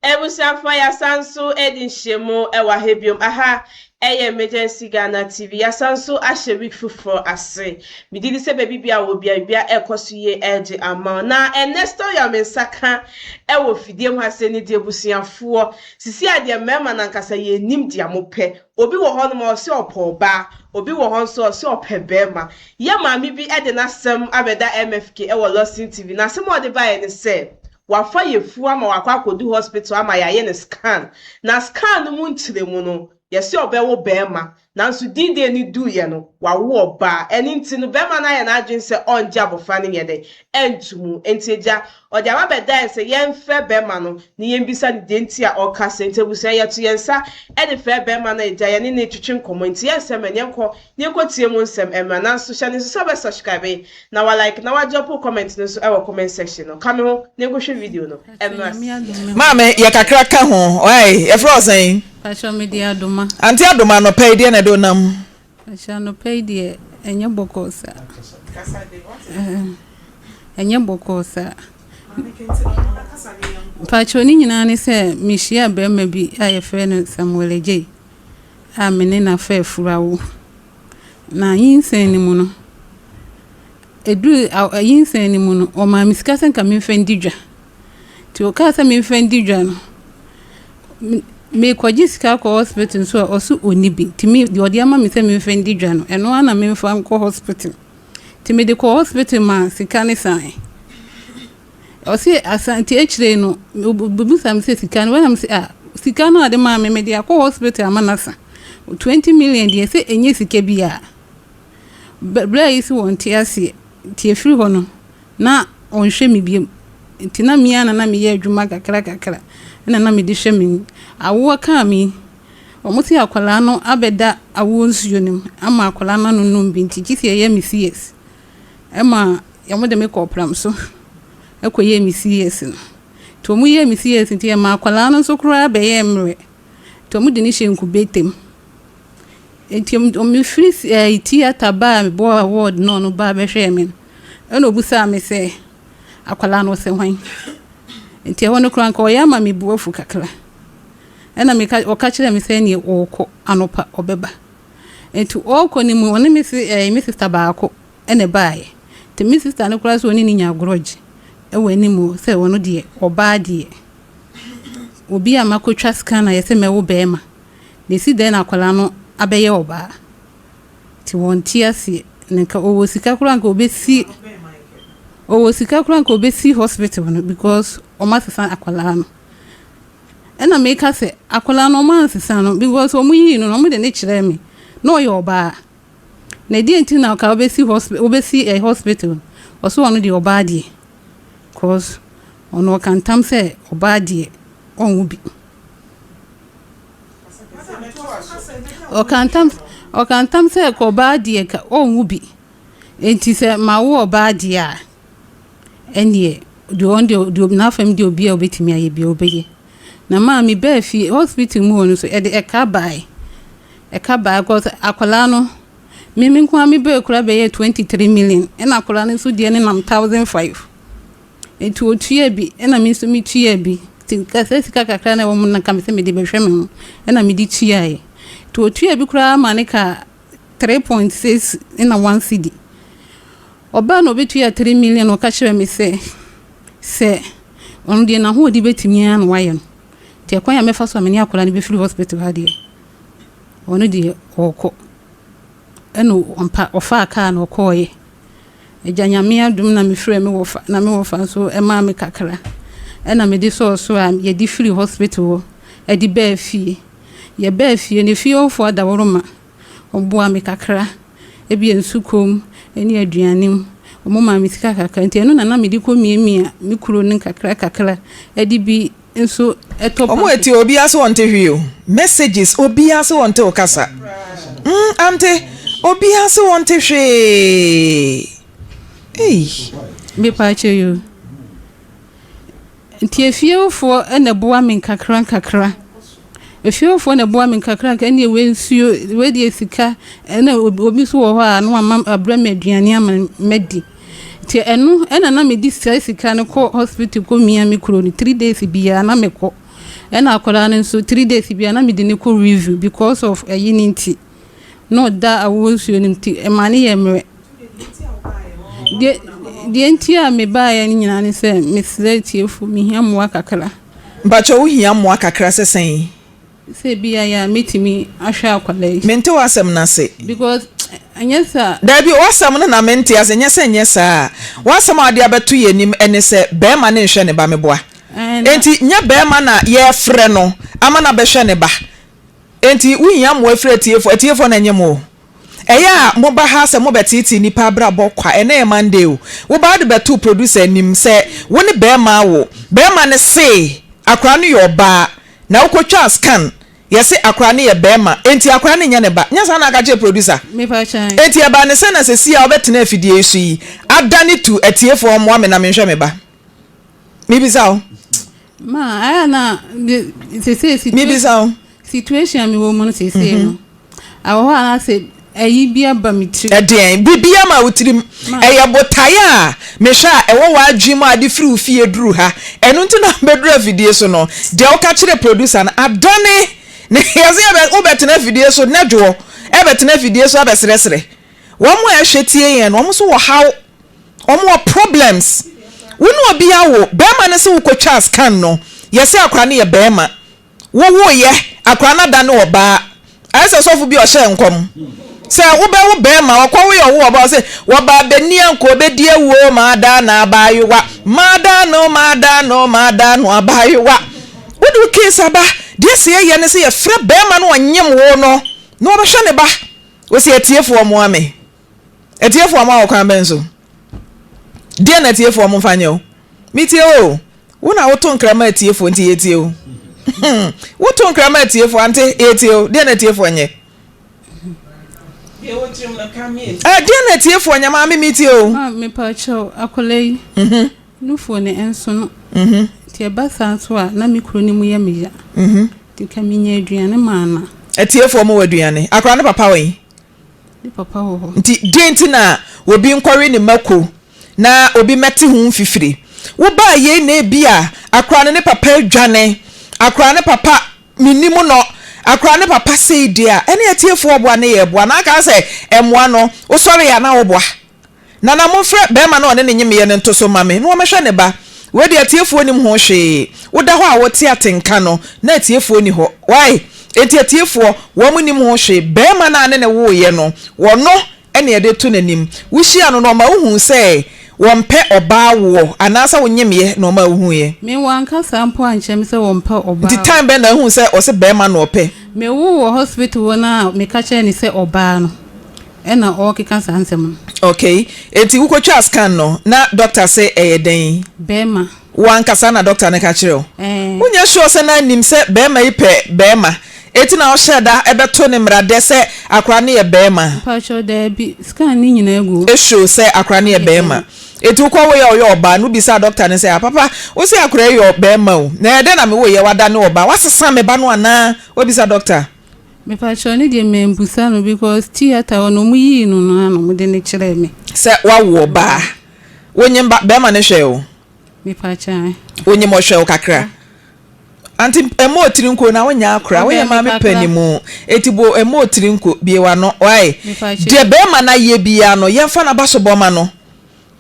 Abusuafoɔ, yɛasan nso adi nhyiamu wɔ ha biom. Aha ɛyɛ Emergency Ghana TV. Yɛasan nso ahyɛ week foforɔ ase. Megye di sɛ baabi bia wɔ bia bia ɛkɔ so yie ɛgye ama wo. Na ɛnɛ story a me nsa ka ɛwɔ fidie mu ha sɛ ne deɛ, abusuafoɔ, sisi adeɛ mmarima nankasa yɛnim deɛ mopɛ. Obi wɔ hɔnom a ɔsɛ ɔpɛ ɔbaa, obi wɔ hɔ nso ɔsɛ ɔpɛ bɛrima. Yɛ maame bi ɛde n'asɛm abɛda MFK ɛwɔ Lawson TV. Na asɛm a ɔde baeɛ ne sɛ wafa yɛfu ama wakɔ akɔdu hospital ama yɛayɛ no scan, na scan no mu nkyerɛmu no, yɛsɛ ɔbɛwo bɛrima, nanso D-Day no duiɛ no, wawo ɔbaa. Ɛno nti no, bɛrima no ayɛ n'adwene sɛ ɔngye abɔfra no nyɛ dɛ ɛnto mu. Nti agya ɔde aba bɛdae sɛ yɛmfrɛ bɛrima no na yɛmbisa no deɛ nti a ɔka sɛ. Nti abusua, yɛto yɛn nsa ɛde frɛ bɛrima no. Agya, yɛne ne twetwe nkɔmmɔ, nti yɛnsɛm ɛne yɛnkɔ ne yɛnkɔ mu nsɛm ɛmra. Nanso hyɛ ne nso sɛ ɔbɛ subscribe na wa like na wa drop comment no nso ɛwɔ comment section no. Ka me ho na yɛnkɔhwɛ video no ɛmra. Maame, yɛ kakra ka ho ɔyɛ. Yɛfrɛ wo sɛn? Pakyɛ, mede Adoma. Ante Adoma, anɔpa yi deɛ na ɛde wonam? Pakyɛ, anɔpa yi deɛ, ɛnyɛ bɔkɔɔ saa. Ɛnyɛ bɔkɔɔ saa. Pakyɛ, ne nyinaa ne sɛ mehyia barima bi a yɛfrɛ no Samuel Agyei a me ne no afa afuru. Na nyinsɛn no mu no, ɛduru nyinsɛn no mu no, ɔmaa me sika sɛ nka memfa ndi dwa. Nti ɔkaa sɛ memfa ndi dwa no, mekɔgye sika kɔ hospital nso a, ɔso ɔnni bi. Nti me deɛ ɔde ama me sɛ memfa ndi dwa no, ɛno ara na memfa nkɔ hospital. Nti mede kɔ hospital ma sika ne san. Ɔse asa. Nti akyire no, obisa me sɛ sika no wɔnam sɛ, ah, sika no a ɔde maa me, mede akɔ hospital ama no asa. 20 million deɛ, sɛ ɛnyɛ sika bi a berɛ a yi sɛ wɔnte aseɛ. Nti efiri hɔ no na ɔnhwɛ me biom. Nti na mmea na meyɛ adwuma kakra kakra ɛna na mede hwɛ me. Awoɔ kaa me, wɔn si akwadaa no abɛda awoɔ nsuo no mu ama akwadaa no anonom bi, nti gye sɛ ɛyɛ me CS, ɛma wɔn de me kɔ ɔpram so ɛkɔyɛ me CS no. Nti wɔn yɛ me CS, nti ɛma akwadaa no nso koraa bɛyɛ mmerɛ, nti wɔn de ne hyɛ incubator mu. Nti mefiri theatre baa mebɔɔ award no, ɔno baa bɛhwɛɛ me no, ɛna obusaa me sɛ akwadaa no ɔsɛ hwan. Nti ɛhɔ no koraa nka ɔyɛ ama me bu afu kakra. Ɛna meka, ɔka kyerɛɛ me sɛ neɛ ɔrekɔ anɔpa ɔbɛba. Nti ɔrekɔ no mu, ɔne me si me sister baako ɛna ɛbaeɛ. Nti me sister no koraa sɛ ɔne ne nya agorɔgye ɛwɔ anim hɔ sɛ ɔno deɛ, ɔbaa deɛ, obi a makɔtwa scan a yɛsɛ mɛwo bɛrima na esi dɛn na akwadaa no abɛyɛ ɔbaa? Nti wɔnte aseɛ. Na nka ɔwɔ sika koraa, nka ɔbɛsi, ɔwɔ sika koraa nka ɔbɛsi hospital no, because ɔmo asesa akwadaa no. Ɛna meka sɛ akwadaa no, ɔmo ansesa no, because ɔmo yii no no, ɔmo de ne kyerɛɛ me na ɔyɛ ɔbaa. Na ɛdeɛ nti na ɔka ɔbɛsi hospital, ɔbɛsi hospital no? Ɔso ɔno deɛ, ɔbaa deɛ, cause ɔno ɔka ntam sɛ ɔbaa deɛ ɔnwo bi. Ɔka ntam sɛ ka ɔbaa deɛ ka ɔnwo bi. Nti sɛ ma wo ɔbaa deɛ a, ɛneɛ deɛ ɔno deɛ n'afam deɛ, obi a obɛtumi ayɛ bi a ɔbɛyɛ. Na maa mi bɛɛ fie hospital mu hɔ no so, ɛde ɛka baeɛ cause akwadaa no, mímí nko ara mi bɛɛ kura bɛyɛ 23 million, ɛna akwadaa no nso deɛ ne nam 1,500. Nti otua bi, ɛna mi nso mi tua bi. Nti kasa sika kakra na ɛwɔ mu na nka mi sɛ mi de bɛhwɛ mi ho, ɛna mi de tuaeɛ. Nti otua bi koraa ma ne ka 3.6 ɛna 1 cedi. Ɔbaa na obetua 3 million. Ɔka kyerɛ mi sɛ ɔno deɛ, n'ahoɔden bɛtumi ara na wayɛ no. Nti ɛkwan a mɛfa so a me ne akwadaa no bɛfiri hospital ha deɛ, ɔno deɛ ɔrekɔ. Ɛna ɔmpa ɔfaa kaa na ɔkɔɔeɛ. Agya, Nyame adom na mefrɛ me wɔfa, na me wɔfa nso ɛmaa me kakra, ɛna mede sɔɔ so a yɛde firi hospital hɔ ɛde bɛɛ fie. Yɛbɛɛ fie no, fie hɔfoɔ adaworoma ɔboa me kakra, ebi nsu kom ne aduane mu. Ɔmo maa me sika kakra, nti ɛno na na mede kɔ miamia me kuro no kakra kakra, ɛde bi nso ɛtɔ. Ɔmo eti obiara sɛ wɔnte hwee o. Messages, obiara sɛ wɔnte o kasa. Ante, obiara sɛ wɔnte hwee. Ei. Mepa akyɛ yi o. Nti efiefoɔ ɛna ɛboa me nkakra nkakra. Efiefoɔ na ɛboa me nkakra nkakra, ɛne wei nsuo, wei deɛ sika, ɛna obi nso wɔ hɔ a na wama abrɛ me aduane ama madi. Nti ɛno ɛna na mede saa sika no kɔ hospital kɔ mia me kuro no 3 days biara na mekɔ. Ɛna akwadaa no nso 3 days bia na mede ne kɔ review because of ɛyi ne nti na ɔda awoɔ nsuo no nti ɛma ne yɛ mmerɛ. Deɛ nti a mebaeɛ no nyinaa ne sɛ mesrɛ tiefo, mehia mmoa kakra. Mpakyɛ, wohia mmoa kakra sɛ sɛn? Sɛ bia yɛ a mɛtumi ahwɛ akwadaa yi. Mente w'asɛm no ase. Because ɛnyɛ saa. Daabi, w'asɛm no na mente ase. Nyɛ sɛ nyɛ saa. W'asɛm a wode abɛto yɛ anim ne sɛ bɛrima ne nhwɛ ne ba. Meboa? Enti nyɛ bɛrima na yɛfrɛ no ama no abɛhwɛ ne ba. Enti wohia mmoa firi atiefoɔ. Atiefoɔ na ɛnyɛ mo o. Ɛyɛ a moba ha sɛ mobɛteetee nnipa abrabɔ kwa. Ɛnɛ yɛ Monday o. Woba de bɛto producer anim sɛ wo ne bɛrima awo. Bɛrima no se akwaraa no yɛ ɔbaa na wokɔtwaa scan, yɛse akwaraa no yɛ bɛrima, enti akwaraa no nyɛ ne ba. Nyɛ saa na aka kyerɛ producer? Enti ɛbaa ne sɛ na sɛsi a wobɛtena afidie yi so yi adane tu atiefoɔ mmoa me na menhwɛ me ba. Mebisa wo. Ma ayɛ na sese Mebisa wo. Situation a mewɔ mu no sese no, awɔ hɔ a na sɛ ɛyi bi aba me tirim. Ɛdeɛn biribi ama wo tirim? Ɛyɛ botaeɛ a mehwɛ a ɛwɔ w'adwene mu a ade firi wo fie duru ha. Ɛno nti na bɛduru afidie so no, deɛ woka kyerɛ producer no adane ne yɛsɛ yɛbɛ wobɛtena afidie so nɛ dwoɔ ɛbɛtena afidie so abɛsrɛsrɛ wɔn a ɛhwɛ tie yɛn no. Wɔn nso wɔ haw, wɔn wɔ problems. Wo ne obi awo, bɛrima no sɛ wokɔtwa scan no, yɛsɛ akora no yɛ bɛrima. Wowoeɛ, akwadaa no adane ɔbaa. Ayɛ sɛ sɔfo bi a ɔhyɛɛ nkɔm sɛ wobɛwo bɛrima, ɔkɔ woyɛ ɔwo ɔbaa, ɔsɛ wɔbaa bɛni anka ɔbɛdi awuo, maadaa na abaayewa, maadaa no, maadaa no, maadaa no abaayewa. Wode wo case aba, deɛ sɛ yɛyɛ ne sɛ yɛfrɛ bɛrima no ɔnyem wo no na ɔbɛhwɛ ne ba. Wɔsi atiefoɔ mmoa me. Atiefoɔ mmoa wɔ kwan bɛn so? Deɛ na atiefoɔ mo mfa nyɛ o. Metie o. Wo na woto nkra ma atiefoɔ nti yɛtie o. Woto nkra ma atiefoɔ ante yɛtie o. Deɛ na atiefoɔ nyɛ? Deɛ na atiefoɔ nyɛ, maame, metie o. Ma mepa kyɛw, akwadaa yi nufoɔ ne nso no nti ɛba saa nso a na me kuro no mu yɛ me ya nti ka menya aduane maa na. Atiefoɔ mo wɔ aduane. Akwadaa no papa wɔ yi? Ne papa wɔ hɔ. Nti deɛ nti na obi nkɔwe ne mako na obi mmɛte ho mfifiri? Wobaa yei na ebi a akwadaa no ne papa adwane, akwadaa no papa mennim no, akwadaa no papa sei deɛ a, ɛne atiefoɔ boa ne yɛ boa. Na aka sɛ mmoa no, wosɔre a na woboa. Nana, momfrɛ bɛrima no a ɔne ne nyemeeɛ no nto so mma me na wɔmmɛhwɛ ne ba. Wei deɛ atiefoɔ nnim ho hwee. Woda hɔ a wote atenka no, na atiefoɔ nni hɔ. Wai? Enti atiefoɔ, wɔn nnim ho hwee. Barima no a ne ne woeɛ no, wɔno na yɛde to n'anim. Wohyia no no, ɔma wohuu sɛ wɔmpɛ ɔbaa woɔ anaasɛ wonyemeeɛ na ɔma wohuiɛ? Me, wanka saa mpo ankyerɛ me sɛ wɔmpɛ ɔbaa. Nti time bɛn na wohuu sɛ ɔse barima na ɔpɛ? Mewoo wɔ hospital hɔ no a meka kyerɛɛ no sɛ ɔbaa no. Ɛna ɔrekeka saa nsɛm no. Okay, enti wokotwaa scan no na doctor se ɛyɛ dɛn? Bɛɛma. Wo ankasa na doctor no ka kyerɛ wo? Ɛɛ. Wonyɛ sure sɛ na nim sɛ bɛɛma yi pɛ bɛɛma, enti na ɔhyɛɛ da bɛto ne mmara dɛ sɛ akora no yɛ bɛɛma? Mpakyɛw daabi, scan no nyinaa gu hɔ. Show sɛ akora no yɛ bɛɛma. Enti wokɔ woeɛ a ɔyɛ ɔbaa no, wobisaa doctor no sɛ, ah papa, wose akora yi yɛ bɛɛma o, na ɛyɛ dɛn na mewoeɛ wadane ɔbaa? Woasesa me ba no anaa? Woabisa doctor? Mepakyɛw ne deɛ mambusa no because theatre hɔ no ɔmo yii no no ara na ɔmo de no kyerɛɛ me. Sɛ wawo ɔbaa. Wonyim ba bɛrima no hwɛ wo? Mepakyɛw. Wonyim ɔhwɛ wo kakra? Aunty ɛmɔ otiri nko na wonyɛ akora woyɛ maame panimu eti bo ɛmɔ otiri nko bie w'ano why deɛ bɛrima no ayɛ biara no yɛmfa n'abasobɔ ma no.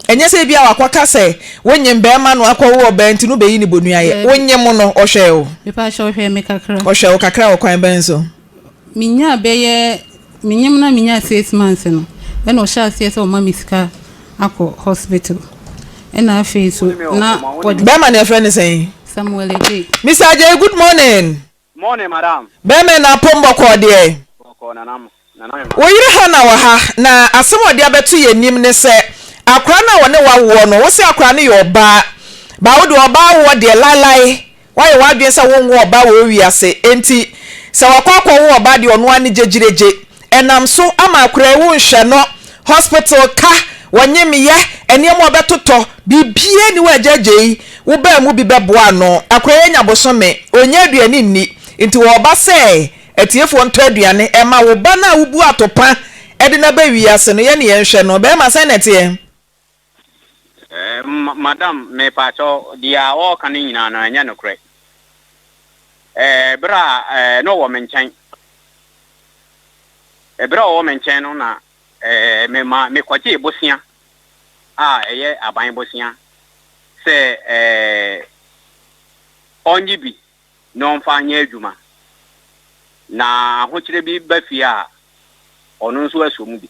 Ɛnyɛ sɛ ebia wakɔka sɛ wonyem barima no akɔwo ɔbaa nti no wobɛyi no bonuayɛ. Wonyem no, ɔhwɛɛ wo? Mepakyɛ ɔhwɛɛ me kakra. Ɔhwɛɛ wo kakra wɔ kwan bɛn so? Menyaa bɛyɛ, menyem na menyaa 6 months no, ɛna ɔhyɛɛ aseɛ sɛ ɔma me sika akɔ hospital. Ɛna afei nso na ɔde. Bɛrima no yɛfrɛ no sɛn? Samuel Adjei. Mister Adjei, good morning. Morning, madam. Bɛrima na apom bɔkɔɔ deɛ? Bɔkɔɔ, nana nana mema. Wo yere Hannah wɔ ha, na asɛm a ɔde abɛto yɛn anim ne sɛ, akwadaa no a wɔne wo awoɔ no, wo se akwadaa no yɛ ɔbaa, but wo deɛ ɔbaa woɔ deɛ laelae, woayɛ w'adwene sɛ wonwo ɔbaa wɔ wiase, enti sɛ wakɔ akɔwo ɔbaa deɛ ɔno ara ne gyegyiregye. Ɛnam so ama akwadaa yi wonhwɛ no, hospital ka, wɔnyemyɛ, nneɛma a ɔbɛtotɔ, biribiara nni hɔ a agyaagyae yi, wobaa mu bi bɛboa ano. Akwadaa yi anya bosome, ɔnnya aduane nni, nti wɔreba sɛ atiefoɔ ntɔ aduane mma wo ba no a wobu atopa de no aba wiase no, yɛne yɛnhwɛ no. Barima, sɛn na ɛteɛ? Madam, mepakyɛw, deɛ a ɔreka no nyinaa no, ɛnyɛ nokorɛ. Ɛɛ, berɛ a ɛɛ, na ɔwɔ me nkyɛn. Ɛberɛ a ɔwɔ me nkyɛn no na ɛɛ, mema mekɔgyee bosea a ɛyɛ aban bosea sɛ ɛɛ, ɔnnye bi na ɔmfa nyɛ adwuma. Na ahokyerɛ bi ba fie a, ɔno nso asɔ mu bi.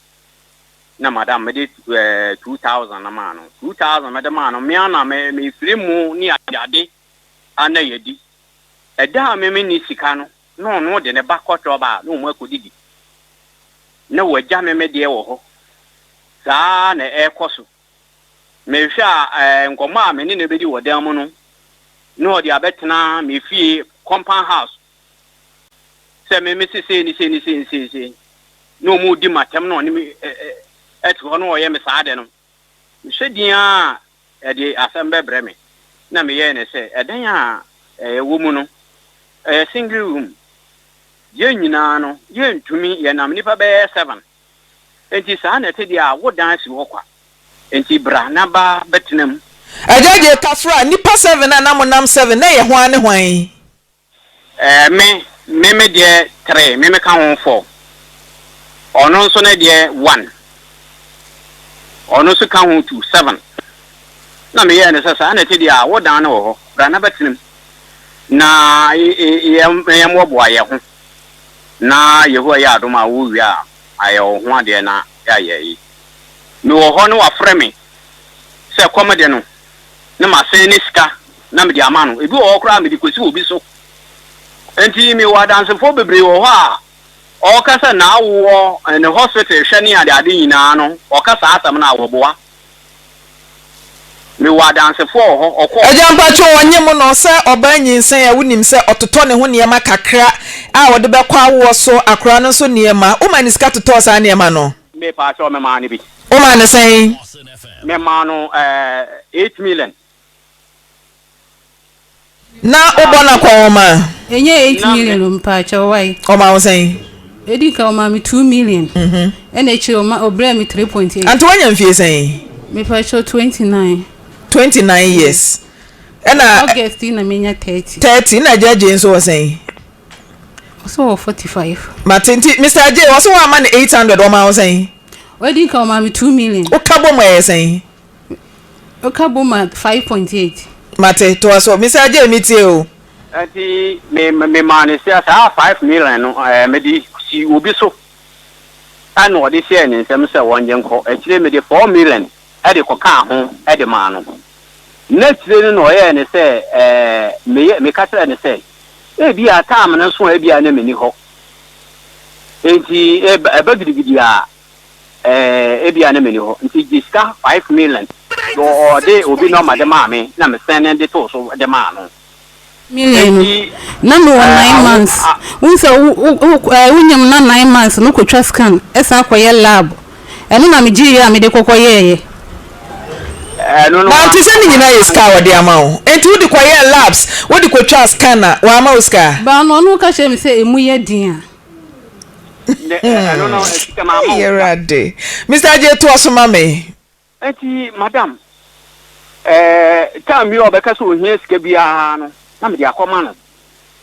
Na madam mede ɛɛ 2000 no maa no. 2000 mede maa no, me ara na me mefiri mu ne adeade a na yɛdi. Ɛda a me menni sika no, na ɔno de ne ba kɔtɔ ba a, na wɔn akɔdidi. Na wagya me me deɛ wɔ hɔ. Saa ara na ɛrekɔ so. Mehwɛ a, ɛɛ, nkɔmmɔ a me ne no bɛdi wɔ dan mu no, na ɔde abɛtena me fie compound house sɛ me mese sei ne sei ne sei ne sei sei. Na wɔn redi m'atɛm na ɔne me ɛte hɔ na ɔyɛ me saa ade no. Mehwɛ din ara a, ɛde asɛm bɛbrɛ me. Na meyɛɛ no sɛ, ɛdan a ɛwɔ mu no, ɛyɛ single room. Yɛn nyinaa no, yɛntumi, yɛnam nnipa bɛyɛ seven. Enti saa na ɛte deɛ a, wo dan si hɔ kwa. Enti bra na ba bɛtena mu. Agya Gyei Kafra, Nnipa seven a na monam seven, na ɛyɛ hwan ne hwan? Ɛɛ me, me me deɛ three, me me ka ho four. Ɔno nso ne deɛ one. Ɔno nso ka ho two, seven. Na me yɛɛ no sɛ saa na ɛte deɛ a, wo dan no wɔ hɔ, bra na bɛtena mu. Na yɛ yɛmmoaboa yɛ ho. Na Yehowa yɛ adom a wo wie a, ayɛ wo ho adeɛ na yɛayɛ yi. Mewɔ hɔ na wafrɛ me sɛ kɔm de no. na masan ne sika na mede ama no. Ebi wɔ hɔ koraa a mede kɔsi obi so. Enti mewɔ adansefoɔ bebree wɔ hɔ a ɔka sɛ n'awoɔ, ne hospital hwɛ ne adeade nyinaa no, ɔka saa asɛm no a, wɔboa. Mewɔ adansefoɔ wɔ hɔ, ɔkɔ. Agya mpakyɛw ɔnye mo no sɛ ɔbaa nyinsɛn a wonim sɛ ɔtotɔ ne ho nneɛma kakra a ɔde bɛkɔ awoɔ so akora no nso nneɛma woma no sika totɔɔ saa nneɛma no? Mepaakyɛw memaa no bi. Womaa no sɛn? Memaa no 8 million. Na wobɔ no akɔnhoma? Ɛnyɛ 8 million o mpaakyɛw wai. Ɔmaa wo sɛn? Edi kan ɔmaa me 2 million. Ɛna akyire ɔma ɔbrɛɛ me 3.8. Ante woanya mfie sɛn? Mepaakyɛw 29. 29 years. Ɛna. August yi na menya 30. 30 na Agya Adjei nso wɔ sɛn? Ɔsɛ ɔwɔ 45. Mate nti Mister Adjei ɔsɛ woama no 800 ɔmaa wo sɛn? Odi kan ɔmaa me 2 million. Woka bom ɛyɛ sɛn? Woka bom a 5.8. Mate toa so Mister Adjei metie o. Nti me me maa no sika saa 5 million no ɛɛ mede si obi so ɛna ɔde hyɛɛ ne nsam sɛ wɔngye nkɔ akyire mede 4 million ɛde kɔkaa ho ɛde maa no n'akyire no na ɔyɛɛ ne sɛ ɛɛ meyɛ meka kyerɛɛ ne sɛ ebia time no so a ebia na menni hɔ nti ɛba gidigidi a ɛɛ ebia na menni hɔ nti gye sika 5 million ɔde obi nɔma de maa me na mesɛn ne de too so de maa no. Million no na mewɔ 9 months wohu sɛ wonyam na 9 months no kɔtwa scan ɛsan kɔyɛ lab ɛno na megyeeɛ a mede kɔkɔ yɛɛyɛ. Na nti sɛ ne nyinaa yɛ sika a wɔde ama wo nti wode kɔyɛɛ labs wode kɔtwaa scan a wɔama wo sika? Baa no ɔno ka kyerɛ me sɛ ɛmu yɛ den a. Ei Awurade. Mister Adjei toa so ma me. Enti madam, eh, time bi a ɔbɛka sɛ ohia sika biara no, na mede akɔma no.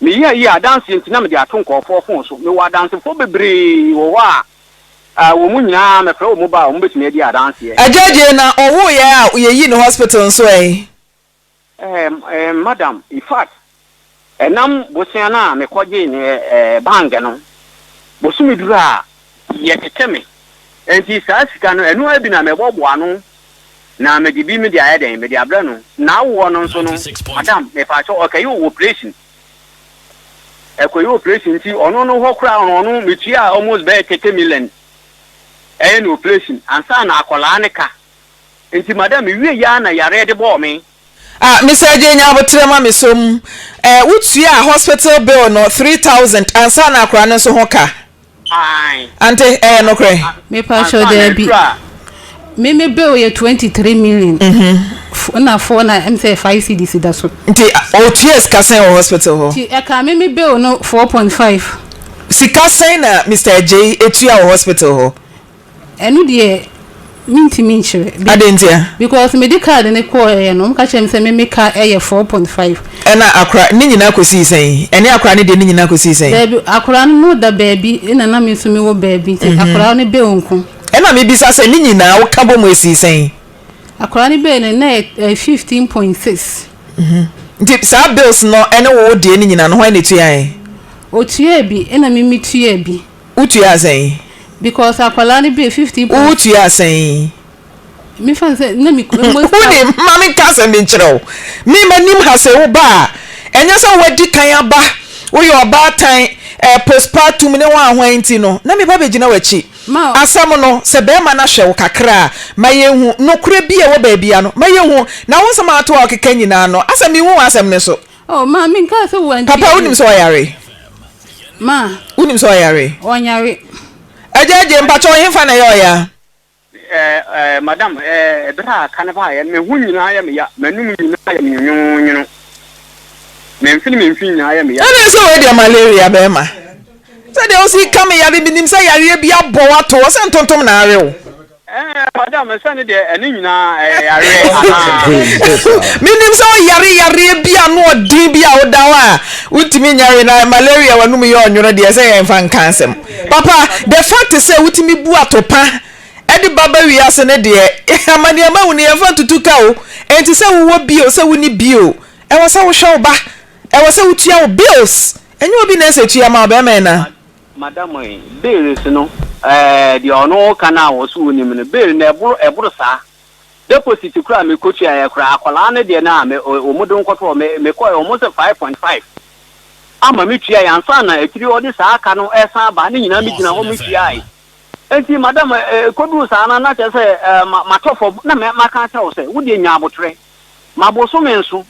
Meyɛɛ yi a, adanseɛ nti na mede ato nkurɔfoɔ fon so. Mewɔ adansefoɔ bebree wɔ hɔ a, ah, wɔn nyinaa mefrɛ wɔn ba a, wɔbɛtumi adi adanseɛ. Agya Adjei, na ɔwooeɛ a yɛyii no hospital nso ɛ? Eh, eh, madam, in fact, ɛnam bosea no a mekɔgyee no eh, bank no, bosome duru a, yɛtete me. Enti saa sika no, ɛno ara bi na mebɔboa ano, na mede bi mede ayɛ dɛn, mede abrɛ no. N'awoɔ no nso no, madam, mepaakyɛw, ɔkɛyɛ wɔ operation. Ɛkɔyɛ operation nti, ɔno no hɔ koraa no, ɔno metuaa almost bɛyɛ 30 million ɛyɛ no operation ansa na akwadaa no ka. Nti madam me wie yi ara na yareɛ de bɔɔ me. Ah Mister Adjei nya aboterɛ ma me som eh, wo tuaa hospital bill no 3000 ansa na akora no nso ho ka? Ae. Ante ɛyɛ nokorɛ? Mepakyɛw Ansa na daabi. aduru a. Me me bill yɛ 23 million na four na ɛm sɛ five cedis da so. Nti ɔtuaa sika sɛn wɔ hospital hɔ? Nti ɛkaa me me bill no 4.5. Sika sɛn na Mister Adjei tua wɔ hospital hɔ? Ɛno deɛ. Mentumi nkyerɛ. Adɛn ntia? Because mede card no kɔeɛ no, wɔka kyerɛɛ me sɛ me me ka yɛ 4.5. Ɛna akora ne nyinaa kɔsii sɛn? Ɛne akora no deɛ ne nyinaa kɔsii sɛn? Daabi, akora no no da baabi ɛna na me nso mewɔ baabi nti akora no bail nko. Ɛna mebisa sɛ ne nyinaa woka bɔ mu ɛsii sɛn? Akora no bail no na ɛyɛ 15.6. Nti saa bills no ɛne wo deɛ no nyinaa no hwan na ɛtuaeɛ? Ɔtuaa bi ɛna me metuaa bi. Wotuaa sɛn? Because akwadaa no bɛɛ 15 point. Wotuaa sɛn? Me fa sɛ na me. Wonim, ma me nka asɛm bi nkyerɛ wo. Me m'anim ha sɛ wo ba a, ɛnyɛ sɛ woadi kan aba, woyɛ ɔbaatan, eh, postpartum ne hwan hwan nti no, na me ba bɛgyina w'akyi. Ma. Asɛm no, sɛ barima no ahwɛ wo kakra a, ma yɛnhu. Nokorɛ bi a ɛwɔ baabi a no, ma yɛnhu. Na wo nsɛm a ato a wokeka nyinaa no, asɛ menhu w'asɛm no so. Oh, ma me nka sɛ wantie. Papa, wonim sɛ ɔyare? Ma. Wonim sɛ ɔyare? Ɔnyare. Agya Agye, mpakyɛ ɔhefa na ɛyɛ ɔya? Eh, eh, madam, eh, bere a aka no baeɛ no, me ho nyinaa yɛ me ya, m'anom nyinaa yɛ me nwononwono, me mfene me mfe nyinaa yɛ me ya. Ɛne sɛ wei deɛ malaria bɛrima. Sɛdeɛ wosi ka me yare, menim sɛ yareɛ bi abɔ wo ato hɔ sɛ ntontom na awe wo. Ɛɛ madam sɛ ne deɛ ɛne nyinaa ɛyɛ yareɛ anaa. Menim sɛ woyare yareɛ bi ano ɔden bi a woda hɔ a wontumi nyare na malaria w'anum yɛ ɔnwono deɛ sɛ yɛmfa nka asɛm. Papa the fact sɛ wotumi bu atopa de ba ba wiase no deɛ amaneɛma hu no yɛmfa ntutu ka o. Enti sɛ wowɔ bi o sɛ wonni bi o ɛwɔ sɛ wohwɛ wo ba, ɛwɔ sɛ wotua wo bills. Ɛnyɛ obi na ɛsɛ tua ma wo bɛrima ɛna. Madam eh, bills no eh, deɛ ɔno ɔka no a ɔse ɔnim no, bill no ɛboro ɛboro saa. Deposit koraa a mekɔtuaeɛ koraa, akwadaa no deɛ no a me wɔn de nkɔtɔɔ me mekɔɛ wɔn se five point five ama metuaeɛ ansa na akyiri ɔde saa ka no ɛresan aba ne nyinaa megyina hɔ metuaeɛ. Enti madam eh, ɛkɔduru saa no na kyerɛ sɛ eh, ma matɔ fam na maka akyerɛ wo sɛ wo deɛ nya aboterɛ ma bosome nso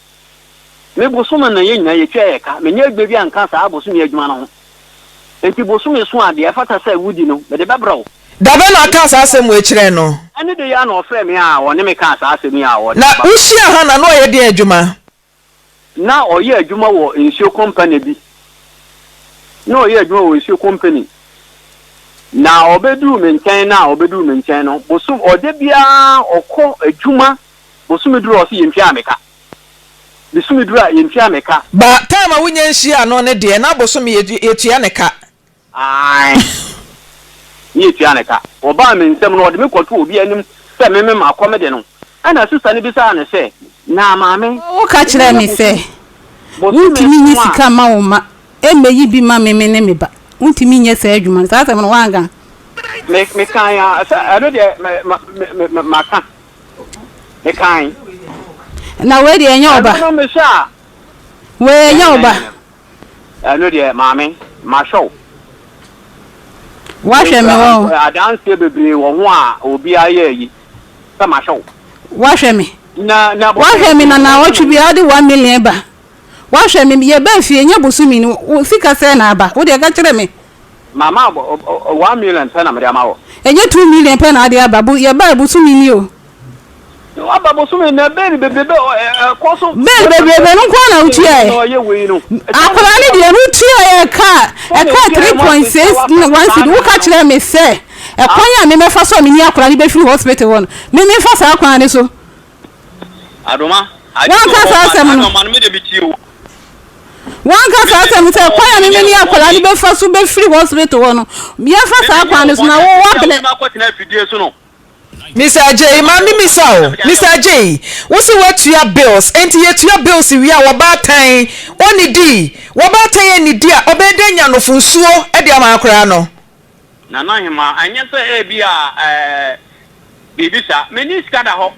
me bosome na yɛn nyinaa yɛtua yɛ ka menyɛ adwuma bi anka saa bosome adwuma no ho. Enti bosome so a, deɛ ɛfata sɛ wodi no, mede bɛbrɛ wo. Da bɛn na ɔkaa saa asɛm wei kyerɛɛ no? Ɛne da yi ara na ɔfrɛɛ me a ɔne me kaa saa asɛm yi a ɔde Na aba. wohyiaa Hana na ɔyɛ deɛn adwuma? Na ɔyɛ adwuma wɔ nsuo kɔmpani bi. Na ɔyɛ adwuma wɔ nsuo kɔmpani. Na ɔbɛduruu me nkyɛn no a ɔbɛduruu me nkyɛn no, bosom, ɔda biara ɔkɔ adwuma, bosome duru a ɔse yɛntuaa me ka. Bosome duru a yɛntua me ka. Ba time a wonya nhyiaa no no deɛ na bosome yɛtua ne ka. Ae, ne yɛtua ne ka. Ɔbaa me nsam no ɔde me kɔtoo obi anim sɛ me me makɔ me de no. Ɛna sista no bisaa no sɛ, Na maame, Woka kyerɛɛ me wobɛnya sɛ, bosome Wontumi nyi nson a. sika mma wo mma mmɛyi bi mma me me ne me ba. Wontumi nyɛ saa adwuma no. Saa asɛm no, woanka? Me, mekae a, sɛ ɛno deɛ me, ma, me, me, maka. Mekae. Na wei deɛ ɛnyɛ ɔba. Ɛno no mehwɛ a. Wei ɛnyɛ ɔba. Ɛno deɛ maame, mahwɛ wo. Wahwɛ me wɔ. Adanseɛ bebree wɔ ho a obiara yɛ ayi sɛ mahwɛ wo. Wahwɛ me. Na na Wahwɛ me na naawɔtwe biara wode 1 million ba. Wahwɛ me yɛbaa fie nyɛ bosome ni wo sika sɛn na aba wo deɛ ka kyerɛ me. Mama 1 million pɛ na mede ama wo. Ɛnyɛ 2 million pɛ na ade aba bo yɛbaa bosome ni o. Waba bosome na bail bebrebe ɛkɔ so. Bail bebrebe no nko ara na wotuaɛ. Akwadaa no deɛ no wotuaɛ ɛka ɛka 3.61 cedi woka kyerɛ me sɛ ɛkwan a memɛfa so a meni akwadaa no bɛfiri hospital hɔ no me memfa saa kwan no so. Adoma. Wanka saa asɛm no. Wanka saa asɛm no sɛ kwan a meme ne akwadaa no bɛfa so bɛfiri hospital hɔ no yɛmfa saa kwan no so na wo wabrɛ. Mister Agyei, ma me misa o, Mister Agyei, wo se woatua bills, enti yɛtua bills wie a wɔbaatan ɔnnidi, wɔbaatan annidi a ɔbɛyɛ dɛn anya nofonsuo de ama akwadaa no? Nana Hemaa, ɛnyɛ sɛ ebia ɛɛ biribi saa. Menni sika da hɔ.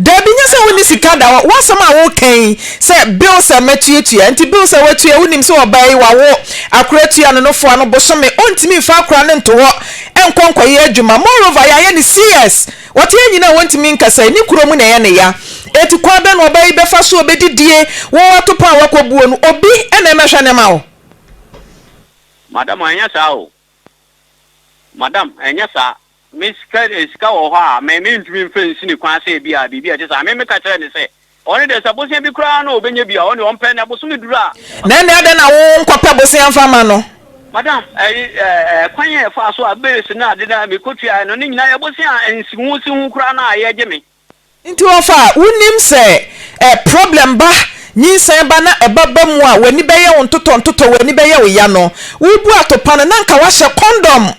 Dabi, nyɛ sɛ wonni sika da hɔ. W'asɛm a woreka yi sɛ bills a matuatua, nti bills a woatua, wonim sɛ ɔbaa yi wawo akora tua no nofoa no bosome, ɔntumi mfa akora no nto hɔ nkɔ nkɔyɛ adwuma. Moreover, yɛayɛ no CS. Ɔte anyini a ɔntumi nkasa yi, ne kuro mu na ɛyɛ ne ya. Enti kwan bɛn na ɔbaa yi bɛfa so ɔbɛdidie, wo atopɔ a woakɔbuo no, obi na ɛmmɛhwɛ no ma wo? Madam, ɛnyɛ saa o. Madam, ɛnyɛ saa. Me sika, sika wɔ hɔ a, me, mentumi mfa nsi ne kwan sɛ ebia biribi a ɛte saa. Me, meka kyerɛɛ no sɛ, ɔno deɛ sɛ bosea bi koraa na ɔbɛnya bi a, ɔno deɛ ɔmpɛ, na bosome duru a. Na ɛnneɛ adɛn na wonkɔpɛ bosea mfa mma no? Madam, ɛyi ɛɛ kwan a yɛfaa so a bills ne ade no a mekɔtuaeɛ no, ne nyinaa yɛ bosea a nsiho siho koraa no a yɛgye me. Nti wɔfa, wonim sɛ ɛ problem ba, nyinsɛn ba na ɛba ba mu a w'ani bɛyɛ wo ntotɔ ntotɔ, w'ani bɛyɛ wo ya no, wobu atopa no na nka woahyɛ condom.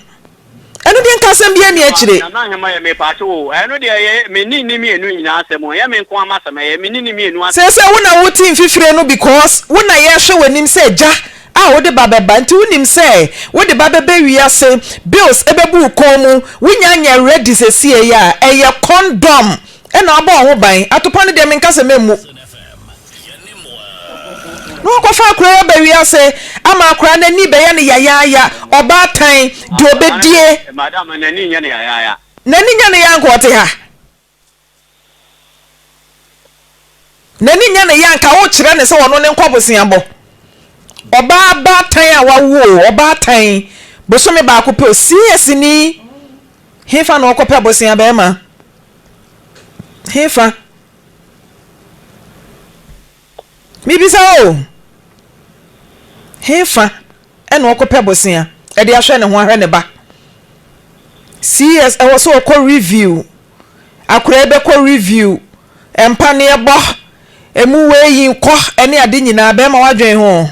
Ɛno deɛ nka asɛm biara nni akyire. Nana Ahema yɛ mepaakyɛw o, ɛno deɛ ɛyɛ me ne ne mmienu nyinaa asɛm o, ɛnyɛ me nko ara m'asɛm, ɛyɛ me ne ne mmienu asɛm. Seesei wo na wote mfifire no because wo na yɛrehwɛ w'anim sɛ agya a wode ba bɛba nti wonim sɛ wode ba bɛba wiase, bills bɛbu wo kɔn mu, wonya nyɛ ready seesei a, ɛyɛ condom na wabɔ wo ho ban, atopa no deɛ menka sɛ mɛmmu. Na wakɔfa akora yi aba wiase ama akora no ani bɛyɛ no yayaaya, ɔbaatan, deɛ ɔbɛdie. Madam, n'ani nyɛ no yayaaya. N'ani nyɛ no ya nka ɔte ha. N'ani nyɛ no ya nka wokyerɛ no sɛ ɔno ne nkɔ boseabɔ. Ɔbaa baatan a wawo o, ɔbaatan, bosome baako pɛ o, CS ni, hefa na ɔkɔpɛ bosea bɛrima? Hefa? Mebisa o, hefa na ɔkɔpɛ bosea de ahwɛ ne ho ahwɛ ne ba? CS ɛwɔ sɛ ɔkɔ review, akwadaa yi bɛkɔ review, mpaneɛ bɔ, emu wei yi kɔ ɛne ade nyinaa, bɛrima wadwen ho?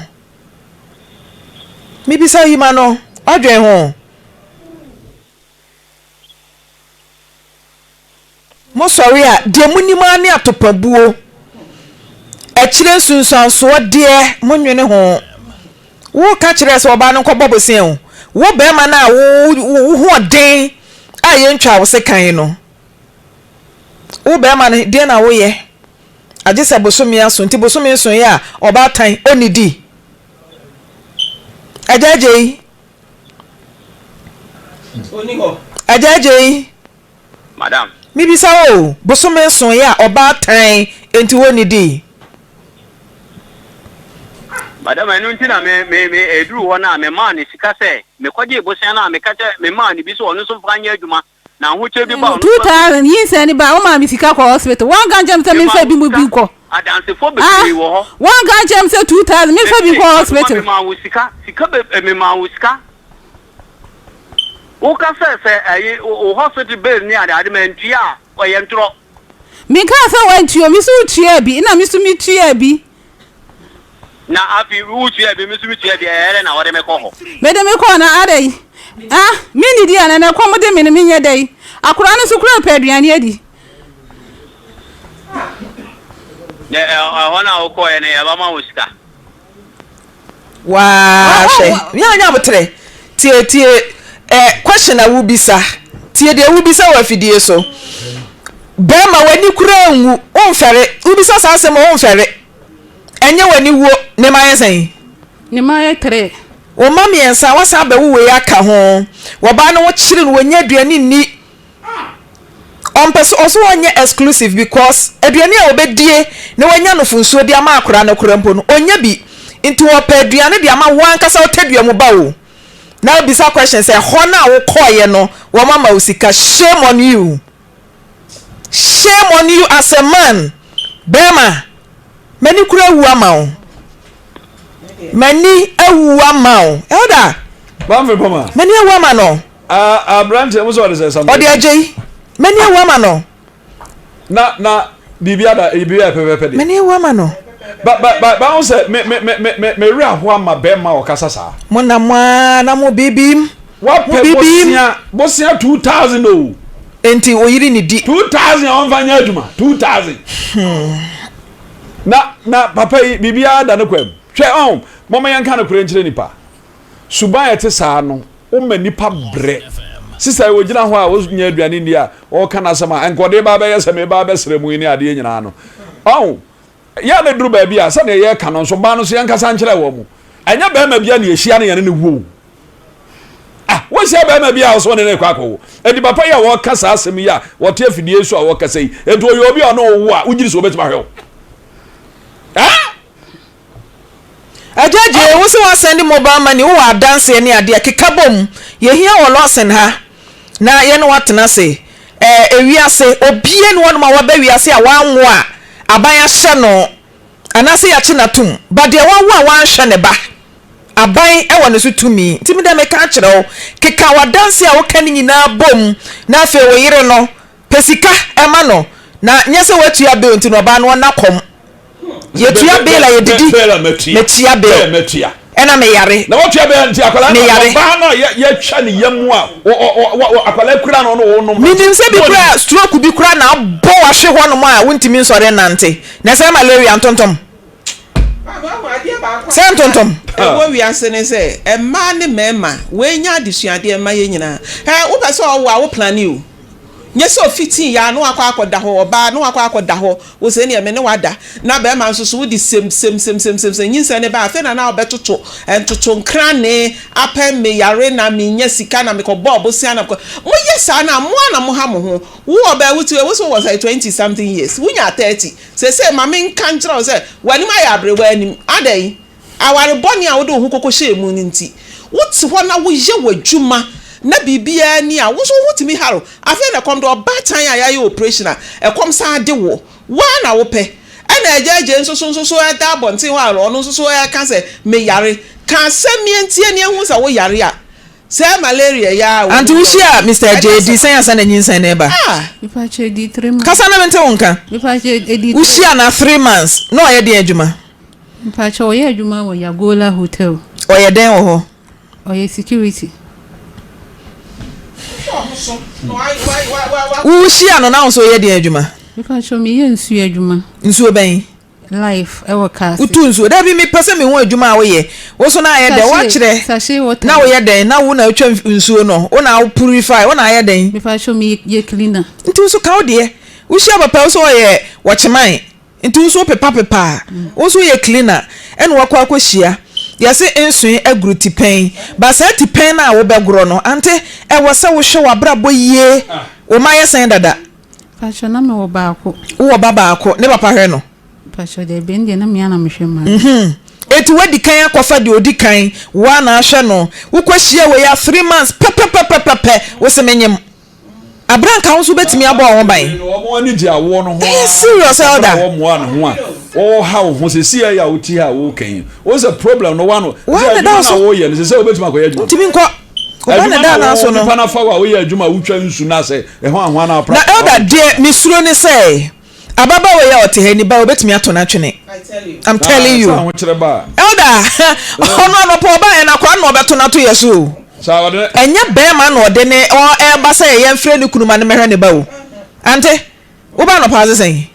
Mebisa yi ma no, wadwen ho? Mosɔre a, deɛ monim ara ne atopabuo. Akyire nsunsuansoɔ deɛ, monnwene ho. Woka kyerɛɛ sɛ ɔbaa no nkɔbɔ bosea o. Wo barima no a wo ho ɔden a yɛntwaa wo sekan no, wo barima no, deɛn na woyɛ? Agye sɛ bosome aso, nti bosome nsoeɛ a, ɔbaatan ɔnnidi. Agya Agyei. Agya Agyei. Madam. Mebisa wo o, bosome nson yɛ a ɔbaatan nti wonnidii? Madam, ɛno nti na me, me, me, ɛduruu hɔ no a, memaa no sika sɛ, mekɔgyee bosea no a, meka kyerɛ, memaa no bi sɛ ɔno nso mfa nyɛ adwuma, na ahokyerɛ bi ba a, ɔno nso. 2000 nyinsɛn no baa, womaa me sika kɔɔ hospital, woanka ankyerɛ me sɛ memfa bi mu bi nkɔ. Adansefoɔ Ah, bebree wɔ hɔ. woanka ankyerɛ me sɛ 2000 memfa bi Mese, nkɔ Adoma, hospital. memaa wo sika, sika be, memaa wo sika. Woka sɛ sɛ ɛyi wo hospital bill ne ade ade mantua a, ɛyɛ ntorɔ. Menkaa sɛ woantua o, me nso wotuaa bi, ɛna me nso metuaa bi. Na afei wotuaa bi, me nso metuaa bi, ɛyɛ dɛn na wɔde me kɔ hɔ? Mede me kɔɔ na adɛn? Ah, mennidi anaa? Na ɛkɔm de me no, menyɛ dɛn? Akwadaa no nso koraa pɛ aduane adi. Na ɛhɔ no a wokɔeɛ no, yɛbɛma wo sika. Waa hwɛ nya nya aboterɛ tie tie eh, question a wobisa tie deɛ wobisa wɔ afidie so bɛrima w'ani koraa nwu womfɛre wobisa saa asɛm womfɛre ɛnyɛ w'ani wuo ne ma yɛ sɛn ne ma yɛ tere wo ma mmiɛnsa wasan abɛwo wei aka ho wɔbaa no wo kyere no wɔnya aduane nni Ɔmpɛ sɛ ɔsɛ ɔnyɛ exclusive because aduane a ɔbɛdie na wanya nufunsuo de ama akwadaa no koraa mpo no ɔnnya bi nti ɔpɛ aduane de ama wo ankasa wo tadua mu ba o na wobisa question sɛ ɛhɔ no a wokɔeɛ no wɔn ama wo sika shame on you shame on you as a man bɛrima m'ani koraa awu ama wo m'ani awu ama wo elder m'ani awu ama no. Ah, aberanteɛ mo sɛ ɔde sɛ Samuel. Ɔde agye yi. M'ani awu ama no. Na na biribi ada biribi ayɛ pɛpɛpɛ deɛ. M'ani awu ama no. Ba ba ba ba ho sɛ me me me me me werɛ aho ama bɛrima a ɔkasa saa. Mo na mo ara na mo bibim. Wapɛ bosea bosea 2000 o. Enti oyiri ne di. 2000 a ɔnfa nyɛ adwuma 2000. Na na papa yi biribiara da ne kwan mu. Hwɛ ɔn mɔmɔ yɛn ka no korɛ nkyerɛ nipa. Suban a ɛte saa no, woma nnipa brɛ. Sista yi, ogyina hɔ a ɔnya aduane nni a, ɔreka n'asɛm a, nka ɔde ba abɛyɛ sɛ meba abɛsrɛ mu yi ne adeɛ nyinaa no. Ɔho, yɛ a na ɛduru baabi a, sɛdeɛ yɛreka no nso, mmaa no nso yɛnkasa nkyerɛ wɔn. Ɛnyɛ barima bi a na yɛhyia no yɛne no wo. Ah, wohyia barima bi a ɔsɛ ɔne no rekɔ akɔwo. Enti papa yi a wɔreka saa asɛm yi a wɔte afidie so a wɔkasa yi, enti ɔyɛ obi a ɔne wo wo a, wogye di sɛ wɔbɛtumi ahwɛ wo? Ah! Agya Gyee, wo se woasɛnde mobile money, wowɔ adanseɛ ne adeɛ, keka bom, yɛhia wɔ Lawson ha na yɛne wo atena ase. Ɛɛ, ewiase, obia nni hɔnom a waba wiase a wanwo a aban ahyɛ no anaasɛ yɛakye no atom, but deɛ wawo a wanhwɛ ne ba. Aban wɔ ne so tumi. Nti me deɛ meka akyerɛ wo, keka w'adanseɛ a woka no nyinaa bom na afei wo yere no, pɛ sika ma no. Na nyɛ sɛ woatua bill nti no ɔbaa no ɔnna kɔm. Yɛtua bill a yɛdidi. Bill a matua. Matua bill. Bill matua. Ɛna meyare. Na watua bill nti akwadaa no Meyare. ɔbaa no a yɛatwa ne yam mu a akwadaa kura no no wonom no. Menim sɛ bi koraa stroke bi koraa na abɔ wo ahwe hɔnom a wontumi nsɔre nnante. Na ɛsɛ malaria ntontom. Sɛ ntontom. Ɛwɔ wiase ne sɛ mmaa ne mmarima wei nyɛ adesuadeɛ mma yɛn nyinaa. Hɛ wopɛ sɛ ɔwo a wo plane o. Nyɛ sɛ ofitii yɛ a na wakɔ akɔda hɔ ɔbaa na wakɔ akɔda hɔ wo sɛ neɛ me ne wada na bɛrima nso so wode sem sem sem sem sem sem nyinsɛn ne ba afei na na wobɛtoto ntoto nkranee apɛ me yare na menya sika na mekɔ bɔɔ bosea na mekɔ moyɛ saa no a moa na moha mo ho wo ɔbaa wote wei wo so wɔ sɛ 20 something years wonya 30 Seesei ma menka nkyerɛ wo sɛ, w'anim ayɛ aberewa anim. Adɛn? Aware bɔne a wode wo ho kɔkɔhyɛɛ mu no nti. Wote hɔ na woyɛ w'adwuma na biribiara nni a, wo nso wo ho tumi hare wo. Afei na ɛkɔm de ɔbaatan a yɛayɛ oprehyɛn a, ɛkɔm san de wo. Wo ara na wopɛ. Ɛnna agya Agyei nso so nso so da abɔnten hɔ a ɔno nso so reka sɛ, Meyare. Ka asɛm yɛntie na yɛnhu sɛ woyare a. Sɛ malaria yi ara Aunty wo hyia Mister Adjei di sɛn ansa na nyinsɛn no reba? Mepakyɛ edi three months. Kasa na mente wo nka. Mepakyɛ edi Wo hyia na three months na ɔyɛ deɛn adwuma? Mepakyɛ ɔyɛ adwuma wɔ Yagola hotel. Ɔyɛ dɛn wɔ hɔ? Ɔyɛ security. Wo hyia no na wo nso woyɛ deɛn adwuma? Mepakyɛ meyɛ nsuo adwuma. Nsuo bɛn? Life ɛwɔ car ase. Wotu nsuo? Dabi mepɛ sɛ mehu adwuma a woyɛ. Wo so na ayɛ dɛn? Woakyerɛ. Sachet water. Na woyɛ dɛn? Na wo na wotwa nsuo no? Wo na wo purify? Wo na ayɛ dɛn? Mepakyɛw me yɛ cleaner. Nti wo so ka wo deɛ. Wohyia papa wo so ɔyɛ wɔkyeman. Nti wo so wo pepa pepa a. Wo nso woyɛ cleaner. Ɛna wakɔ akɔhyia. Yɛse nsoe aguru tipɛn. But saa tipɛn no a wobɛgorɔ no, ante ɛwɔ sɛ wohwɛ w'abrabɔ yie. Wo mma yɛ sɛn dada? Mpakyɛw na mewɔ baako. Wowɔ ba baako, ne papa hwɛ no? Mpakyɛw dabi, ɛno deɛ na me ara na mehwɛ mma no. Mhmm, enti woadi kan akɔfa deɛ ɔdi kan, wo ara na ahwɛ no, wokɔhyia wei a three months pɛpɛpɛpɛpɛ, wo se menyem. Aberɛ a nka wo nso wobɛtumi abɔ wo ho ban. Wɔn ani gye awoɔ no ho Ɛyɛ serious ara elder. berɛ a wɔmmoa ne ho a wɔha wo ho sɛsi a yɛ a wote ha a woka yi wohu sɛ problem no wano Woa sɛ na adwuma ɛda no wo a so. woyɛ no sɛ sɛ wobɛtumi akɔyɛ adwuma no. Wontumi nkɔ. Wo ba na Adwuma ɛda na anaa so wo no. nipa no afa wo a woyɛ adwuma a wotwa nsu no asɛ ɛho ahoa na apra Na elder deɛ me suro ne sɛ ababaawa yi a ɔte ha yi ne ba yi obetumi ato no atwene I'm telling you Sɛ ahokyerɛ ba a. Elder ɔno anɔpa ɔbaeɛ no akwadaa no na ɔbɛto no ato yɛ so o ɛnyɛ bɛrima na ɔde ne ɔreba sɛ yɛmfrɛ ne kunu ma no mmɛhwɛ ne ba o ante woba anɔpa ase sɛn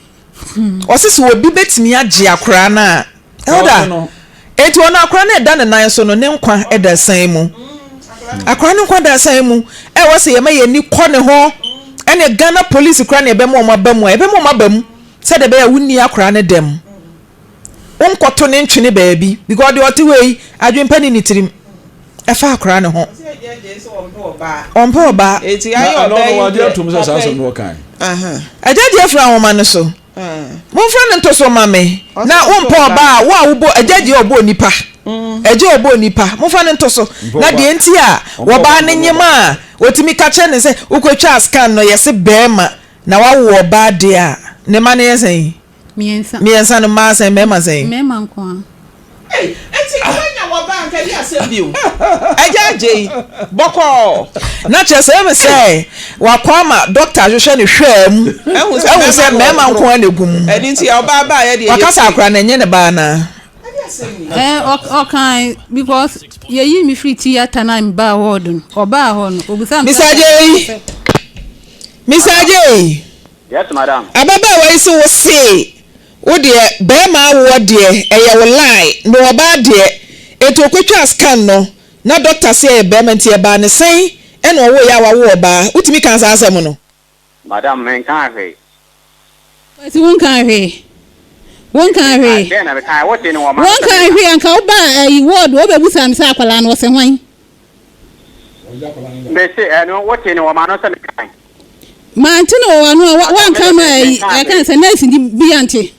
Ɔse sɛ obi bɛtumi agye akoraa no a, Elder, enti ɔno akoraa no ɛda ne nan so no, ne nkwa da asiane mu. Akoraa no nkwa da asiane mu. Ɛwɔ sɛ yɛma yɛn ani kɔ ne ho. Ɛne Ghana police koraa na yɛbɛma wɔn aba mu a, yɛbɛma wɔn aba mu sɛdeɛ ɛbɛyɛ a wonni akoraa no dɛm. Wonkɔto ne ntwene baabi because deɛ ɔte hɔ yi, adwempa ni ne tirim. Ɛfa akwadaa no ho. Ɔmpɛ ɔbaa. Na ɛno no wagye atom sɛ saa asɛm no ɔkae. Agya gye afiri ahoma no so. Momfrɛ no nto so mma me. Na wompɛ ɔbaa a, wo a wobɔ agya gye ɔbɔ onipa. Agya ɔbɔ onipa. Momfa no nto so. Na deɛ nti a wɔbaa no nyem a wɔtumi ka kyerɛ no sɛ wokɔtwaa scan no yɛse bɛrima na wawo ɔbaa deɛ a, ne mma no yɛ sɛn? Mmiɛnsa. Mmiɛnsa no mmaa sɛn mmarima sɛn? Mmarima nko ara. Ei, enti nka wanya wɔ ba anka ɛnyɛ asɛm bio. Agya Agyei, bɔkɔɔ. Na kyerɛ sɛ ɛyɛ me sɛ wakɔ ama dɔkta ahwehwɛ ne hwɛɛ mu Ahu sɛ ahu sɛ mmarima mmarima wɔ nko ara na egu mu. Ɛno nti ɔbaa baeɛ deɛ Waka sɛ yɛfiri. akora no ɛnyɛ ne ba anaa? Ɛde asɛm ni. Ɛɛ ɔkae because yɛyii me firi theatre na mebaa ward no, ɔbaa hɔ no, obisaa me Mister Agyei, Mister Agyei. Yes madam. Ababaawa yi se wo see wo deɛ bɛɛma awoɔ deɛ ɛyɛ wo lie na ɔbaa deɛ enti ɔkɔtwaa scan no na doctor se ɛyɛ bɛɛma nti ɛbaa ne sɛn ɛna ɔwoeɛ a wawo ɔbaa wotumi kaa saa asɛm no? Madam menkaa hwee. Kwasi wonkaa hwee wonkaa hwee Dɛn na mekae wote no wɔ m'ano sɛ wonkaa meka. hwee anka wobaa ayi ward wobɛbusaa me sɛ akwadaa no ɔsɛ hwan? Mese ɛno wote no wɔ m'ano sɛ mekae. Mante no wɔ w'ano a woanka ama ayi ɛka ne sɛ nurse ni bi ante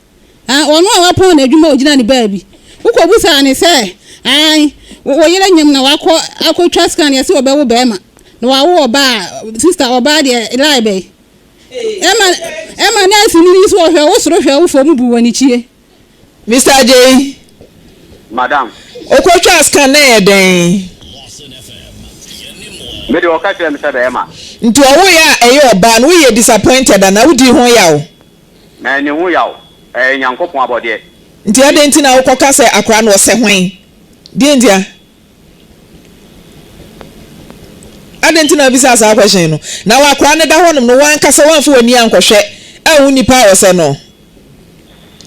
ah ɔno a wapɔn n'adwuma ogyina ne baabi wokɔ busaa ne sɛ ae wo yere nyem na wakɔ akɔtwa scan yɛse ɔbɛwo bɛrima na wawo ɔbaa sister ɔbaa deɛ lie bɛyi ɛma ɛma nurse ni nso ɔhwɛ wo soro hwɛ wo fam bu wɔ ne kyie. Mister Agyei. Madam. Wokɔtwaa scan na ɛyɛ dɛn? Me deɛ ɔka kyerɛɛ me sɛ bɛɛma. Nti ɔwoeɛ a ɛyɛ ɔbaa no woyɛ disappointed anaa? Wodii ho yaw? Manni ho yaw. Ɛyɛ Nyankopɔn abɔdeɛ. Nti adɛn nti na wokɔka sɛ akwadaa no ɔsɛ hwan? Deɛn ntia? Adɛn nti na wobisaa saa question no? Na w'akwadaa no da hɔnom no w'ankasa woamfa w'ani ankɔhwɛ anhu nipa a ɔsɛ no?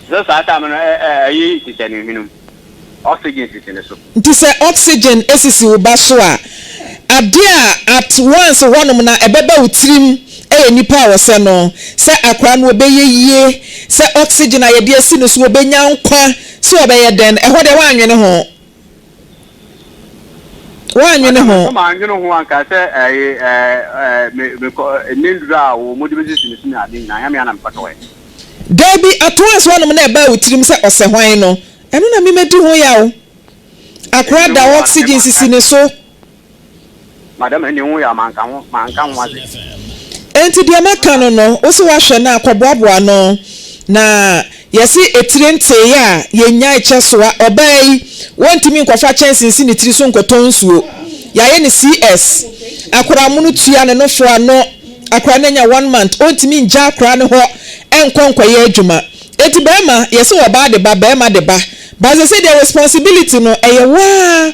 Sɛ saa time no ɛ ɛ ɛyi hyehyɛ ne hwene mu, oxygen sisi ne so. Nti sɛ oxygen sisi wo ba so a, adeɛ a at once hɔnom na ɛbɛba wo tirim yɛ nipa a ɔsɛ no, sɛ akwadaa no ɔbɛyɛ yie, sɛ oxygen a yɛde asi no so ɔbɛnya nkwa, sɛ ɔbɛyɛ dɛn, ɛhɔ deɛ woannwene ho. Woannwene ho. Sɛ mannwene ho anka sɛ ɛyi ɛɛ me mekɔ ne nnuro a wɔn de bɛsisi me so ne ade nyinaa, nyɛ me ara na mekɔtɔɛ. Dabi, at once hɔnom na ɛbaa wo tirim sɛ ɔsɛ hwan no, ɛno na me madi ho yaw. Akora da hɔ, oxygen sisi ne so. Madam ɛnni ho yaw, manka ho, manka ho ase. Enti deɛ maka no no, wo se woahwɛ no a, kɔboaboa ano. Na yɛse etire nteeɛ a, yɛnnyae kyɛ soa. Ɔbaa yi, wɔntumi nkɔfa kyɛnse nsi ne tiri so nkɔtɔn nsuo. Yɛayɛ no CS. Akora mono tua ne nofo ano. Akora no anya one month, ɔntumi ngya akora no hɔ nkɔ nkɔyɛ adwuma. Enti barima, yɛse ɔbaa de ba, barima de ba. But sesei deɛ responsibility no, ɛyɛ wo ara.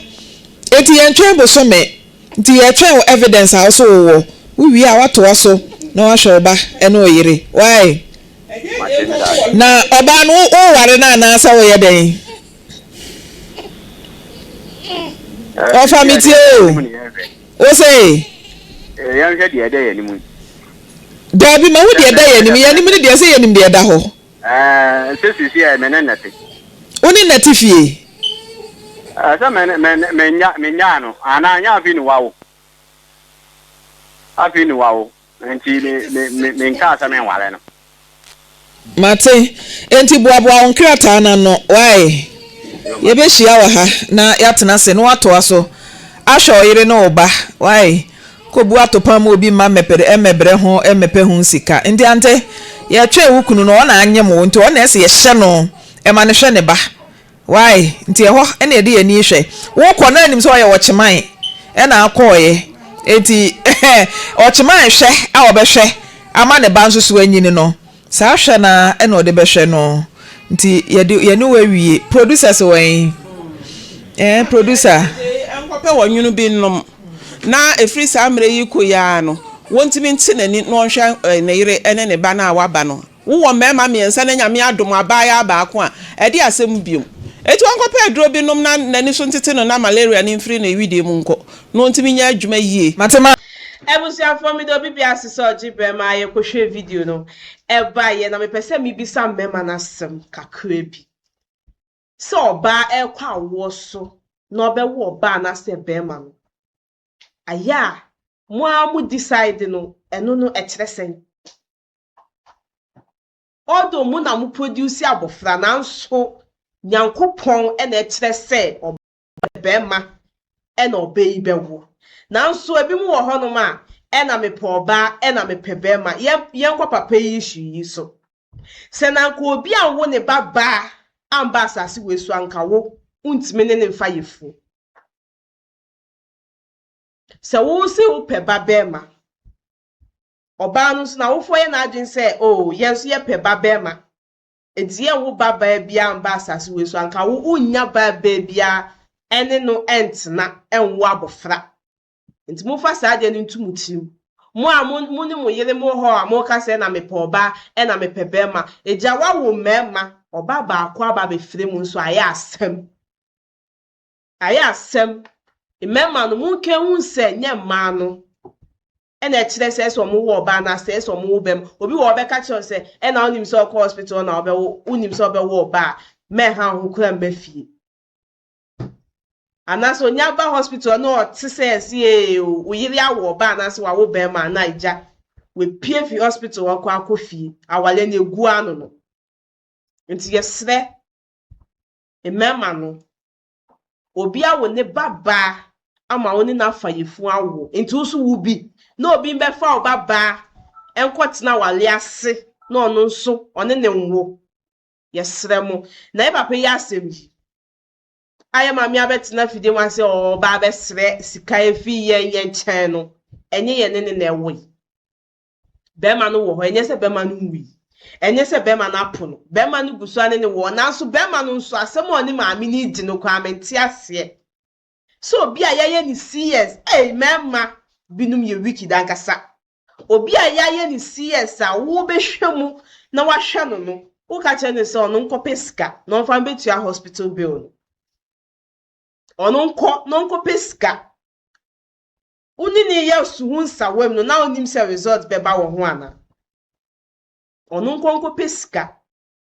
Enti yɛntwɛn bosome. Nti yɛretwɛn wo evidence a wo so wowɔ. Wo wie a woatoa so na woahwɛ wo ba ne wo yere. Wai? Na ɔbaa no wo ware no anaa sɛ woyɛ dɛn? Ɔfa me tie o. Wo se? Yɛnhwɛ deɛ ɛda yɛn anim. Daabi ma wo deɛ ɛda yɛn anim. Yɛn anim no deɛ sɛ yɛnim deɛ ɛda hɔ. Ɛɛ, sɛ seesei a me ne no te. Wo ne no te fie? Ɛɛ, sɛ me me me menyaa no anaa nyɛ afei na wawo. Afei na wawo, nti me me me menkaa sɛ menware no. Mate. Enti boaboa wo nkrataa no ano, wai? Yɛbɛhyia wɔ ha na yɛatena ase na woatoa so ahwɛ wo yere ne wo ba, wai? Kɔbu atopa ma obi mma mmɛbrɛ ho mmɛpɛ ho sika. Nti ante, yɛtwɛn wo kunu no, ɔna anyem wo, nti ɔna ɛsɛ yɛhyɛ no ma no hwɛ ne ba. Wai? Nti ɛhɔ na yɛde yɛn ani hwɛ. Wokɔ na anim sɛ ɔyɛ ɔkyeman ɛna akɔɔeɛ. Nti ɔkyeman hwɛ a ɔbɛhwɛ ama ne ba nso so anyini no, Saa hwɛ no ara na ɔde bɛhwɛ no nti yɛde yɛne wo awie. Producers wɔ he? Eh, producer. Nkɔpɛ wɔ nwono bi nnom na ɛfiri saa mmerɛ yi kɔ yi ara no wɔntumi nte n'ani na ɔnhwɛ ne yere ne ne ba no a waba no. Wowɔ mmarima mmiɛnsa na Nyame adom abaayaa baako a, ɛde asɛm biom. Enti ɔnkɔpɛ aduro bi nnom na n'ani so ntete no na malaria no mfiri ne wedeɛ mu nkɔ na ɔntumi nyɛ adwuma yie. Mate ma. Abusuafoɔ meda obi biara ase sɛ ɔgye berɛ ma yɛkɔhwɛɛ video no ɛbaeɛ na mepɛ sɛ mebisa mmarima no asɛm kakra bi. Sɛ ɔbaa ɛrekɔ awoɔ so na ɔbɛwo ɔbaa anaasɛ barima no, ayɛ a mo ara mo decide no ɛno no ɛkyerɛ sɛn? Although mo na mo produce abɔfra nanso Nyankopɔn na ɛkyerɛ sɛ ɔbaa barima na ɔbaa yi bɛwo. Nanso ebinom wɔ hɔnom a, ɛna mepɛ ɔbaa, ɛna mepɛ barima. Yɛn yɛnkɔ papa yi issue yi so. Sɛ na anka obi anwo ne ba baa amba asase wei so anka wo wontumi ne ne mfa yefunu. Sɛ wo se wopɛ ba barima, ɔbaa no nso n'awofoɔ yɛ n'adwene sɛ oh yɛn nso yɛpɛ ba barima. Enti yɛnwo ba baa biara mba asase wei so, anka wo wonnya ba baa biara ɛne no ɛntena ɛnwo abɔfra. Nti momfa saa adeɛ no nto mo tirim. Mo a mo mo ne mo yere mo wɔ hɔ a moka sɛ ɛna mepɛ ɔbaa ɛna mepɛ bɛrima, agya woawo mmarima, ɔba baako aba abɛfiri mu nso ayɛ asɛm. Ayɛ asɛm. Mmarima no, monka nhu sɛ nyɛ mmaa no ɛna ɛkyerɛ sɛ ɛsɛ wɔn wo ɔbaa anaasɛ ɛsɛ wɔn wo bɛrima. Obi wɔ hɔ ɔbɛka kyerɛ wo sɛ ɛna wonim sɛ ɔkɔ hospital na ɔbɛwo, wonim sɛ ɔbɛwo ɔbaa a, mɛnha wo ho koraa mma fie. Anaasɛ onya ba hospital na ɔte sɛ ɛse ee wo yere awo ɔbaa anaasɛ wawo bɛrima anaa agya, wapue fi hospital hɔ kɔ akɔ fie, aware no egu ano no. Nti yɛsrɛ mmarima no, obi awo ne ba baa ama wo ne no afa yafunu awo, nti wo nso wo bi na obi mbɛfa wo ba baa nkɔtena aware ase na ɔno nso ɔne ne nwo. Yɛsrɛ mo. Na yɛ papa yi asɛm yi, Ayɛ maame abɛtena afidie mu ase ɔɔba abɛsrɛ sika efi yɛn yɛn nkyɛn no, ɛnyɛ yɛn ne ne na ɛwoe. Bɛrima no wɔ hɔ, ɛnyɛ sɛ bɛrima no nwui. Ɛnyɛ sɛ bɛrima no apo no. Bɛrima no gu so ane ne wɔ, nanso bɛrima no nso asɛm a ɔne maame no di no koraa mente aseɛ. Sɛ obi a yɛayɛ ne CS, ei mmarima binom yɛ wicked ankasa. Obi a yɛayɛ ne CS a wobɛhwɛ mu na wahwɛ no no, woka kyerɛ no sɛ ɔno nkɔpɛ sika na ɔmfa mbɛtua hospital bill no. Ɔno nkɔ na ɔnkɔpɛ sika. Wo ne no yɛ suhu nsawam no na wonim sɛ result bɛba wɔ ho anaa? Ɔno nkɔ nkɔpɛ sika.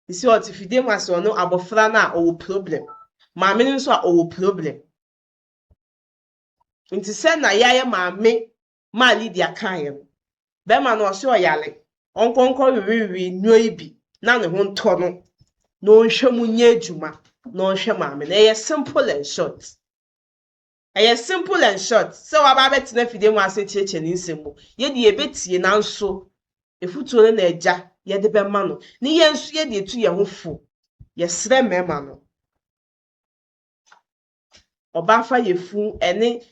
Sisi ɔte fidie mu ase ɔno abɔfra no a ɔwɔ problem. Maame no nso a ɔwɔ problem. Nti sɛ na yɛayɛ maame maa Lydia kaeɛ no, bɛrima no ɔse ɔyare, ɔnkɔ nkɔ wewewe nnuro yi bi na ne ho ntɔ no na ɔnhwɛ mu nyɛ adwuma na ɔnhwɛ maame no. Ɛyɛ simple and short. Ɛyɛ simple and short sɛ waba abɛtena afidie mu ase kyerɛkyerɛ ne nsɛm mu. Yɛde yɛbɛtie nanso efutuo no na agya yɛde bɛma no ne yɛn nso yɛde etu yɛn ho fo. Yɛsrɛ mmarima no. Ɔbaa fa yɛfu ɛne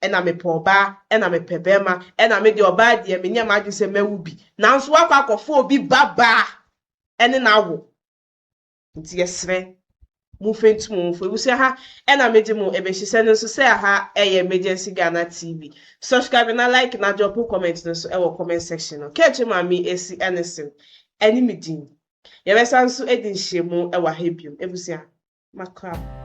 ɛna mepɛ ɔbaa ɛna mepɛ bɛrima ɛna me deɛ ɔbaa deɛ menyɛ m'adwene sɛ mɛwo bi nanso wakɔ akɔfa obi ba baa ɛne n'awo. Nti yɛsrɛ momfa ntu mo ho fo. Ebusua ha ɛna megye mo ɛbɛhyehyɛ no nso sɛ aha ɛyɛ Emergency Ghana TV. Subscribe na like na drop comment no nso ɛwɔ comment section no. Kɛkyɛ maame esi ɛne sem ɛne me din. Yɛbɛsan nso adi nhyiamu ɛwɔ ha biom. Ebusua makra mo.